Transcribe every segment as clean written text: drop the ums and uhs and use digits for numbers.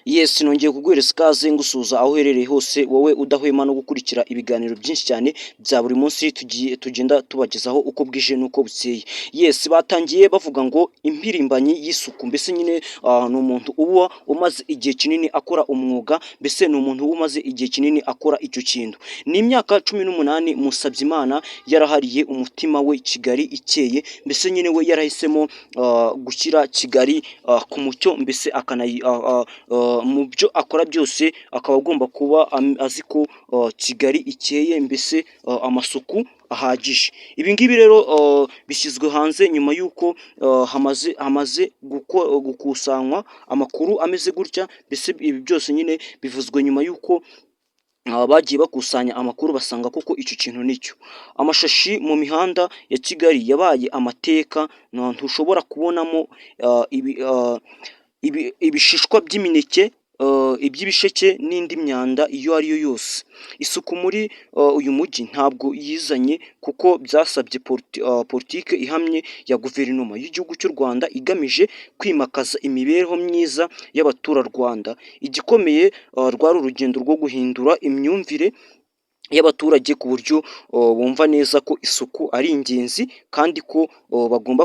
Yes, nongeye kuguhereza ikaze, ngusuhuza aho uherereye hose, wowe udahwema no gukurikira ibiganiro byinshi cyane bya buri munsi tugiye tugenda tubagezaho uko bwije n'uko bukeye. Yes, batangiye bavuga ngo impirimbanyi y'isuku, mbese nyine ni umuntu uba umaze igihe kinini akora umwuga, mbese ni umuntu uba umaze igihe kinini akora icyo kintu. Ni imyaka 18 Musabyimana yarahariye umutima we Kigali ikeye, mbese nyine we yarahisemo gushyira Kigali ku mucyo, mbese akanayi mu byo akora byose akaba agomba kuba azi ko Kigali ikeye, mbese amasuku ahagije. Ibi ngibi rero bishyizwe hanze nyuma y'uko hamaze gukusanywa amakuru ameze gutya, mbese ibi byose nyine bivuzwe nyuma y'uko bagiye bakusanya amakuru, basanga koko icyo kintu nicyo. Amashashi mu mihanda ya Kigali yabaye amateka, ntushobora kubonamo ibishishwa by'imineke, iby'ibisheke n'indi myanda iyo ari yo yose. Isuku muri uyu mujyi ntabwo yizanye, kuko byasabye politike ihamye ya guverinoma y'igihugu cy'u Rwanda igamije kwimakaza imibereho myiza y'abaturarwanda. Igikomeye rwari urugendo rwo guhindura imyumvire y'abaturage ku buryo bumva neza ko isuku ari ingenzi kandi ko bagomba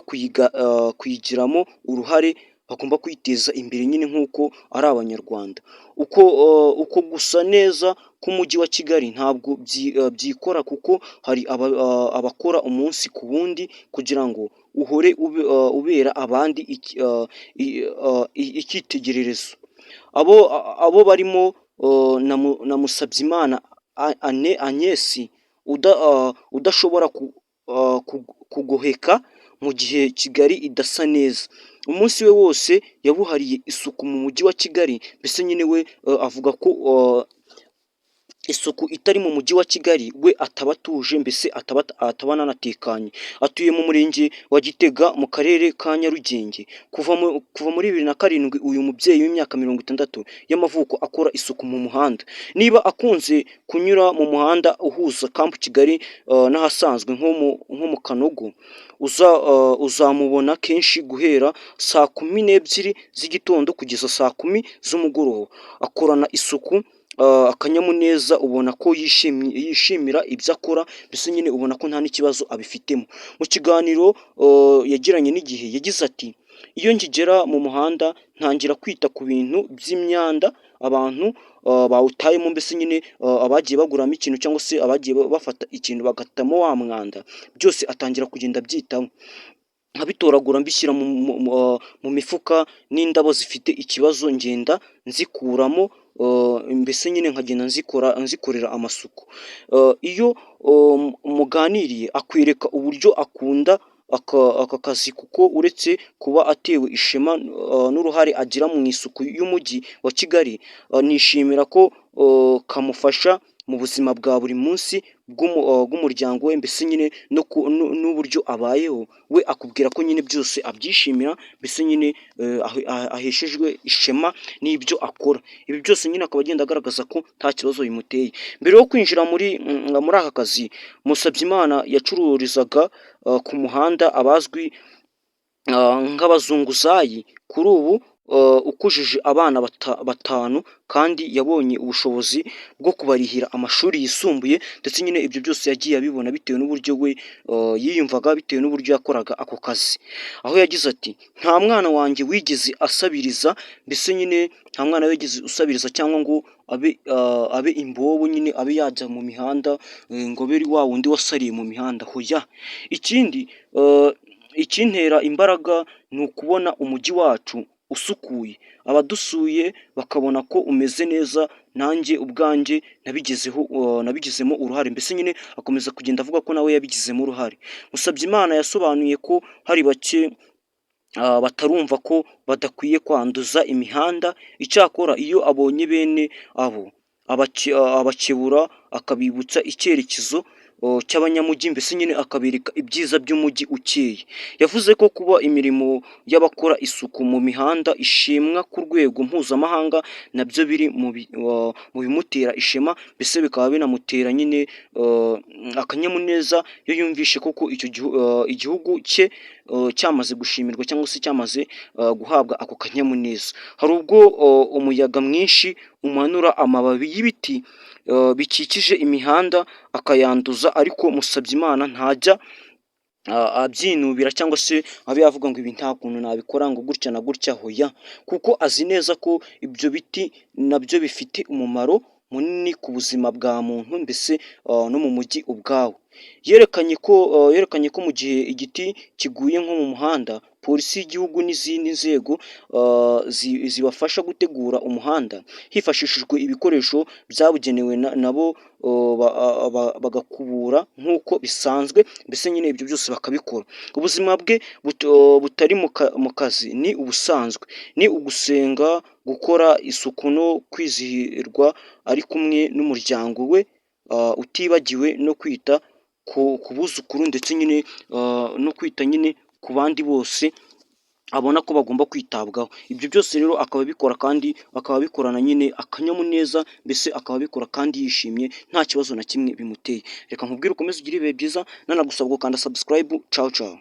kuyigiramo uruhare, bagomba kwiteza imbere nyine nk'uko ari Abanyarwanda. Uko gusa neza k'umujyi wa Kigali ntabwo byikora, kuko hari abakora umunsi ku wundi kugira ngo uhore ubera abandi icyitegererezo. Abo barimo na Musabyimana Agnes udashobora kugoheka mu gihe Kigali idasa neza. Umunsi we wose yawuhariye isuku mu mujyi wa Kigali, mbese nyine we avuga ko isuku itari mu mujyi wa Kigali we ataba atuje, mbese ataba anatekanye. Atuye mu murenge wa Gitega mu karere ka Nyarugenge. Kuva muri 2007 uyu mubyeyi w'imyaka 60 y'amavuko akora isuku mu muhanda. Niba akunze kunyura mu muhanda uhuza Camp Kigali n'ahasanzwe nko mu Kanogo, uzamubona kenshi guhera saa 12 z'igitondo kugeza saa 10 z'umugoroba. Akorana isuku, akanyamuneza, ubona ko yishimira ibyo akora, mbese nyine ubona ko nta n'ikibazo abifitemo. Mu kiganiro yagiranye n'Igihe yagize ati: "Iyo nkigera mu muhanda ntangira kwita ku bintu by'imyanda abantu bawutayemo, mbese nyine abagiye baguramo ikintu cyangwa se abagiye bafata ikintu bagatamo wa mwanda, byose atangira kugenda abyitaho. Nkabitoragura mbishyira mu mifuka, n'indabo zifite ikibazo ngenda nzikuramo, mbese nyine nkagenda nzikorera amasuku." Iyo muganiriye akwereka uburyo akunda aka kazi, kuko uretse kuba atewe ishema n'uruhare agira mu isuku y'umujyi wa Kigali, anishimira ko kamufasha mu buzima bwa buri munsi bw'umuryango we, mbese nyine n'uburyo abayeho. We akubwira ko nyine byose abyishimira, mbese nyine aheshejwe ishema n'ibyo akora. Ibi byose nyine akaba agenda agaragaza ko nta kibazo bimuteye. Mbere yo kwinjira muri aka kazi, Musabyimana yacururizaga ku muhanda abazwi nk'abazunguzayi. Kuri ubu ukujije abana batanu kandi yabonye ubushobozi bwo kubarihira amashuri yisumbuye, ndetse nyine ibyo byose yagiye abibona bitewe n'uburyo we yiyumvaga, bitewe n'uburyo yakoraga ako kazi. Aho yagize ati: "Nta mwana wanjye wigeze asabiriza," mbese nyine nta mwana wigeze usabiriza cyangwa ngo abe imbobo, nyine abe yajya mu mihanda ngo abe ari wa wundi wasariye mu mihanda, hoya. "Ikindi ikintera imbaraga ni ukubona umujyi wacu usukuye, abadusuye bakabona ko umeze neza, nanjye ubwanjye nabigezeho, nabigizemo uruhare." Mbese nyine akomeza kugenda avuga ko nawe yabigizemo uruhare. Musabyimana yasobanuye ko hari bake batarumva ko badakwiye kwanduza imihanda, icyakora iyo abonye bene abo abakebura akabibutsa icyerekezo. cy'abanyamujyi, mbese nyine akabereka ibyiza by'umujyi ukeye. Yavuze ko kuba imirimo y'abakora isuku mu mihanda ishimwa ku rwego mpuzamahanga nabyo biri mu bimutera ishema, mbese bikaba binamutera nyine akanyamuneza iyo yumvishe koko icyo igihugu cye cyamaze gushimirwa cyangwa se cyamaze guhabwa ako kanyamuneza. Hari ubwo umuyaga mwinshi umanura amababi y'ibiti bikikije imihanda akayanduza, ariko Musabyimana ntajya abyinubira cyangwa se abe yavuga ngo ibi nta kuntu nabikora ngo gutya na gutya, hoya, kuko azi neza ko ibyo biti nabyo bifite umumaro munini ku buzima bwa muntu, mbese no mu mujyi ubwawo. Yerekanye ko mu gihe igiti kiguye nko mu muhanda, polisi y'igihugu n'izindi nzego zibafasha gutegura umuhanda hifashishijwe ibikoresho byabugenewe, nabo bagakubura nk'uko bisanzwe, mbese nyine ibyo byose bakabikora. Ubuzima bwe butari mu kazi ni ubusanzwe, ni ugusenga, gukora isuku no kwizihirwa ari kumwe n'umuryango we, utibagiwe no kwita ku buzukuru, ndetse nyine no kwita nyine ku bandi bose abona ko bagomba kwitabwaho. Ibyo byose rero akaba abikora kandi akaba abikorana nyine akanyamuneza, mbese akaba abikora kandi yishimye, nta kibazo na kimwe bimuteye. Reka nkubwire ukomeze ugire ibihe byiza, nanagusaba gukanda subscribe. Cawu cawu.